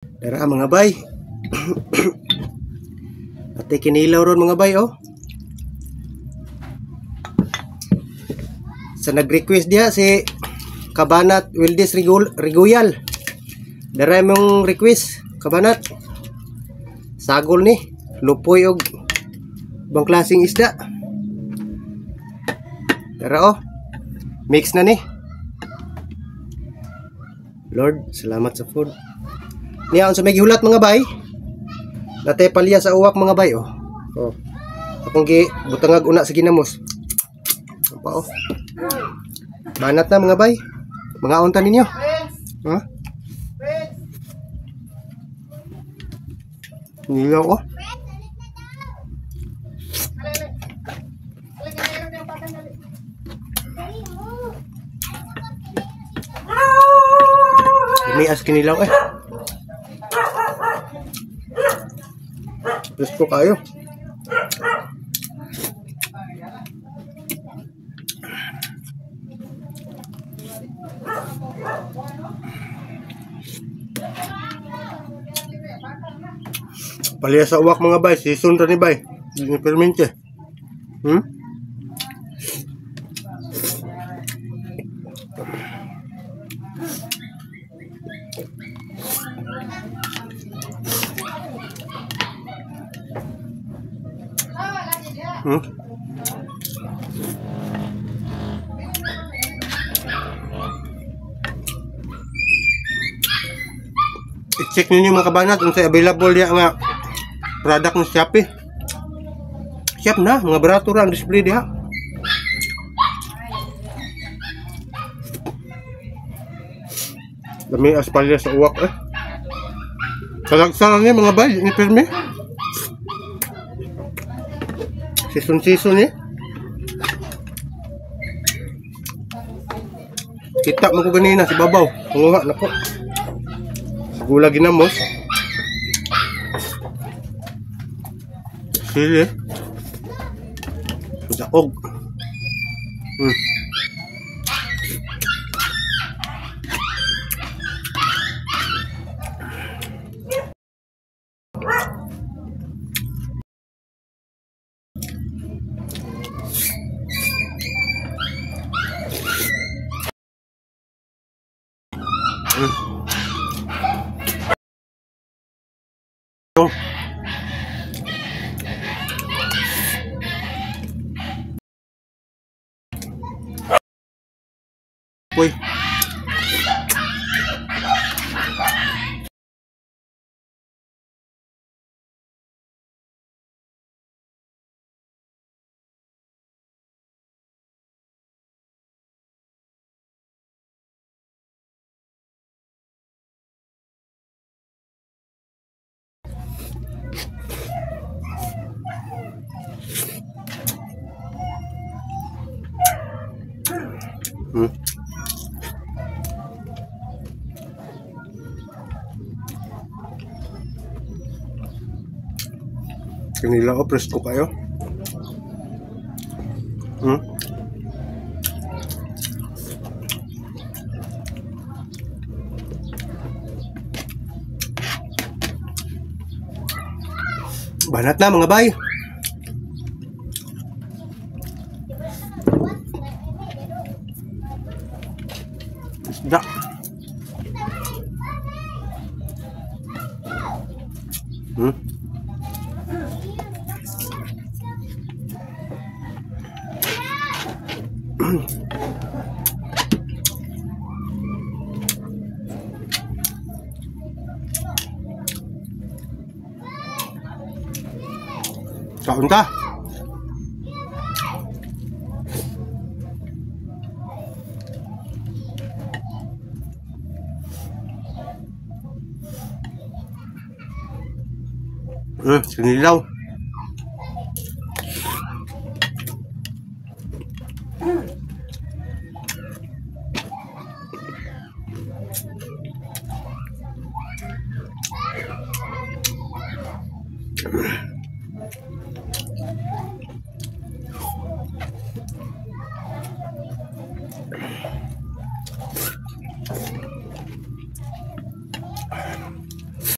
Dara mga bay. Ate kinilaw ron mga bay oh. Sa nag-request diha si Kabanat Wildis Riguyal. Dara imong request Kabanat. Sagol ni lupoy og bang klaseng isda. Dara oh. Mix na ni. Lord, salamat sa food. Niya unsa may gihulat mga bay? Natay palya sa uwak mga bay oh. Oh. Akong gi butangag una sa ginamos. Pa oh. Banat na mga bay. Mga unta ninyo. Ha? Nilaw oh. May as kinilaw eh. Presko kayo. Palya sa uwak mga bay, season ra ni bay. Di ni permente. I-check ninyo mga kabanat kung sa available diya nga product ng Shopee. Shop na, mga barato ra ang display diha. Dami as palya sa uwak eh. Kalagsa lang ni mga bay, ni pirmi. Season-season eh. Kita mo ko ganina si babaw. Panguha na po. Gula ginamos. Sili. Daog. Uy. Kanila ko, presko kayo. Banat na mga bay. Isda. Kaon ta. Sinilaw.